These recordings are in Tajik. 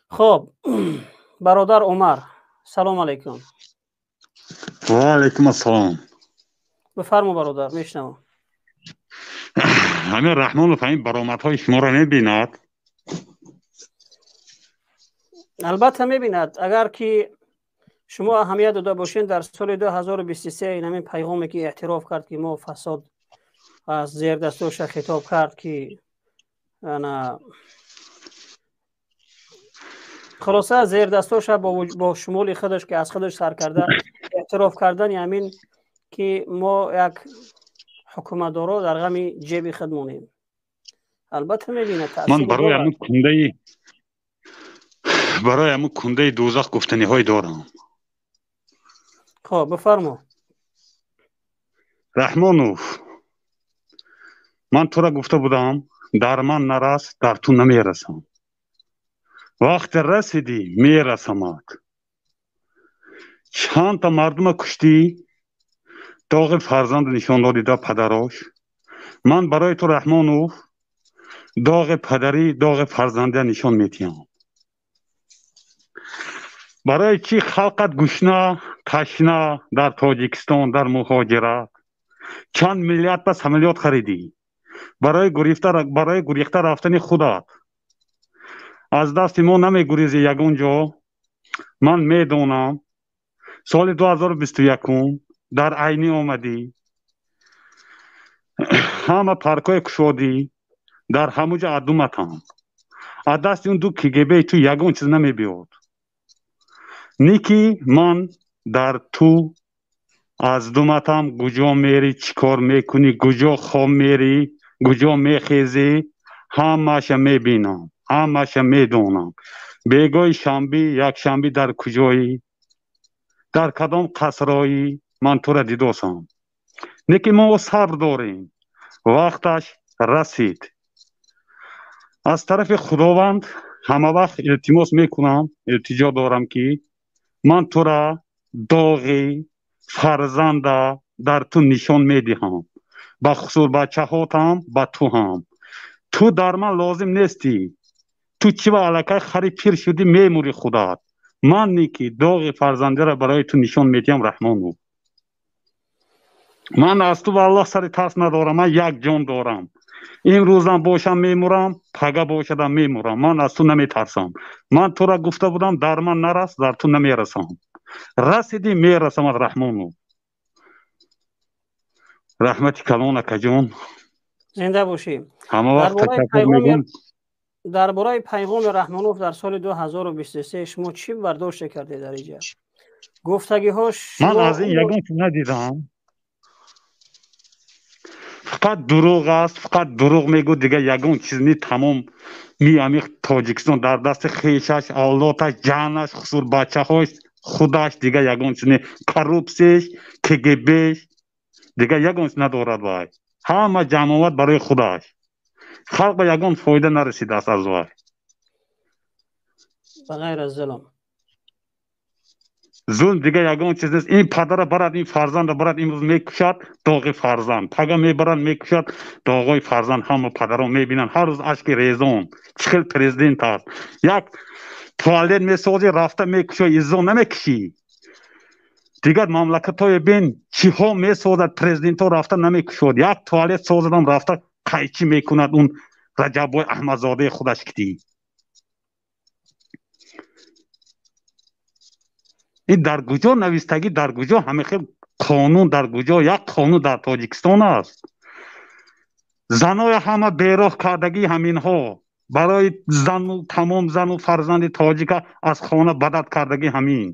Хоб, бародар Умар, салом алейкум. Ва алейкум ассалом. Бифармо, бародар, мешунавам. Ҳамин Раҳмонов ҳамин баромадҳои шуморо мебинад? Албатта мебинад. Агар ки шумо аҳамият дода бошед, дар соли 2023 ин ҳамин пайғоме ки эътироф кард, ки мо фасод аз зердастоша хитоб кард, ки ана хулоса зердастоша бо шумули худаш, ки аз худаш сар карда эътироф кардани ҳамин ки мо як ҳукуматдоро дар ғами ҷеби худ монем, албатта мебинад. Ман барои ҳамун кундаи, барои ҳамун кундаи дӯзах гуфтаниҳое дорам. Хоб, бифармо. Раҳмонов, ман тура гуфта будам, дар ман нарас, дар ту намерасам. Вақте расидӣ, мерасамад. Чандта мардума куштӣ, доғи фарзанд нишон додӣ да падарош. Ман барои ту, Раҳмонов, доғи падарӣ, доғи фарзандия нишон медиҳам. Барои чӣ халқат гушна ташна дар Тоҷикистон, дар муҳоҷират? Чанд миллиард ба самолёт харидӣ барои гурехта рафтани худат. Аз дасти мо намегурезӣ ягон ҷо, ман медонам. Соли 2021 дар Айнӣ омадӣ, ҳама паркҳое кушодӣ, дар ҳамуҷа аддуматам. Аз дасти он ду КГБи ту ягон чиз намебиёд. Ники ман дар ту аз думатам, куҷо мери, чӣ кор мекунӣ, куҷо хоб мери, куҷо мехезӣ, ҳамаша мебинам, ҳамаша медонам. Бегоҳи шанби, якшанби дар куҷоӣ, дар кадом қасроӣ, ман тура дидосам. Неки мо сабр дорем, вақташ расид. Аз тарафи Худованд ҳама вақт илтимос мекунам, илтиҷо дорам, ки ман тура доғи фарзанда дар ту нишон медиҳам, ба хусур бачаҳотам, ба ту ҳам. Ту дар ман лозим нестӣ. Ту чӣ ба аллакай хари пир шудӣ, мемури худат. Ман ники доғи фарзандиро барои ту нишон медиҳам, Раҳмонов. Ман аз ту валлоҳ сари тарс надорам, ман як ҷон дорам. Имрӯзам бошам мемурам, пага бошадам мемурам. Ман аз ту наметарсам. Ман тура гуфта будам, дар ман нарас, дар ту намерасам. Расидӣ, мерасамад, Раҳмонов. Раҳмати калон, акаҷон. Зинда бошӣ. Ҳама вақт ташаккур мегӯям. Дар бораи пайғоми Раҳмонов дар соли 2023 шумо чӣ бардоште кардед? Дар иҷа гуфтагиҳош Ман аз ин ягон чиз надидам, фақат дурӯғ аст, фақат дурӯғ мегӯ, дигар ягон чиз ни. Тамом миамиқ Тоҷикистон дар дасти хешаш, авлодаш, ҷанаш, хусур бачаҳош, худаш, дигар ягон чиз не. Коррупсияш, КГБш, дигар ягон чиз надорад вай. Ҳама ҷамъоват барои худаш, халқ ба ягон фоида нарасидааст аз вай. Ба ғайр аз зулм. Зулм, дигар ягон чиз нест. Ин падара барад, ин фарзанда барад, имрӯз мекушад, доғи фарзанд, пага мебарад, мекушад, доғои фарзанд. Ҳама падарон мебинанд, ҳар рӯз ашки резон. Чӣ хел президент аст? Як туалет месозӣ, рафта мекушо, иззо намекушӣ. Дигар мамлакатҳое бин, чиҳо месозад, президентҳо рафта намекушод. Як туалет созадам, рафта қайчӣ мекунад он Раҷаббой Аҳмадзодаи худаш китӣ. Ин дар куҷо навистагӣ, дар куҷо ҳама хел қонун, дар куҷо як қонун дар Тоҷикистон аст? Заноя ҳама бероҳ кардагӣ ҳаминҳо, барои зану тамом зану фарзанди тоҷика аз хона бадад кардагӣ ҳамин.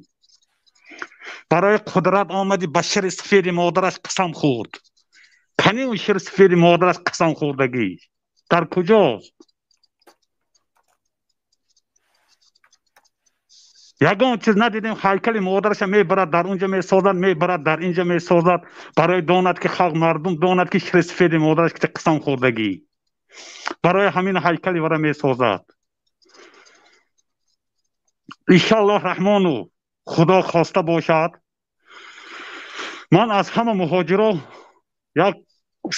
Барои қудрат омади, ба шири сафеди модараш қасам хӯрд. Кани он шири сафеди модараш қасам хӯрдагӣ дар куҷост? Ягон чиз надидем. Ҳайкали модараша мебарад, дар унҷа месозад, мебарад, дар инҷа месозад, барои донад ки халқ, мардум донад, ки шири сафеди модараш ки қасам хӯрдагӣ. Барои ҳамин ҳайкали вара месозад. Иншаллоҳ, Раҳмону, Худо хоста бошад, ман аз ҳама муҳоҷиро як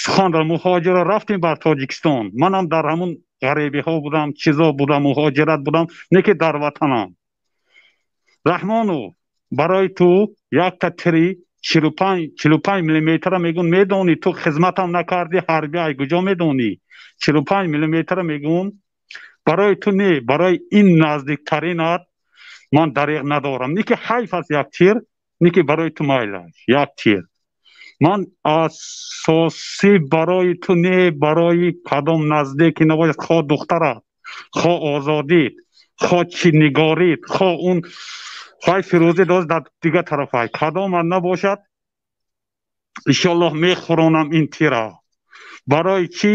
сухан дорам. Муҳоҷиро рафтем бар Тоҷикистон, манам дар ҳамун Ғарибиҳо будам, чизо будам, муҳоҷират будам, не ки дар ватанам. Раҳмонов, барои ту якта тири 45 миллиметра мегӯн. Медонӣ, ту хизматам накардӣ, ҳарби ай куҷо медонӣ? 45 миллиметра мегӯн, барои ту не, барои ин наздиктаринат ман дареғ надорам. Не ки ҳайф аст як тир, не ки барои ту майлаш як тир. Ман асосӣ барои ту не, барои кадом наздики набошад, хо духтарат, хо озодит, хо чӣ нигорит, хо он хой фирӯзӣ доз дар дигар тарафай, кадомат набошад, иншоаллоҳ мехӯронам ин тира. Барои чӣ?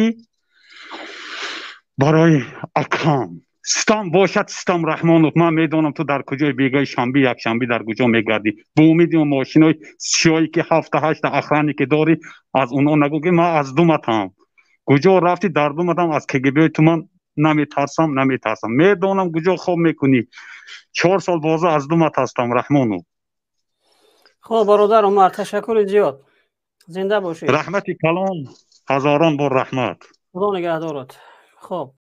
Барои акам. Систам бошад, систам. Раҳмонов, ман медонам, ту дар куҷои бегаи шанби, якшанби дар куҷо мегардӣ. Бо умеди он мошинои сиёҳе ки ҳафта ҳашта охранник е дорӣ, аз онҳо нагӯ, ки ман аз думатам. Куҷо рафтӣ, дар думатам. Аз КГБ ту ман наметарсам, наметарсам. Медонам, куҷо хоб мекунӣ. 4 сол боза аз думат ҳастам, Раҳмонов. Хоб, бародар Умар, ташаккури зиёд, зинда бошед. Раҳмати калон, ҳазорон бор раҳмат. Худо нигаҳдорат. Хоб.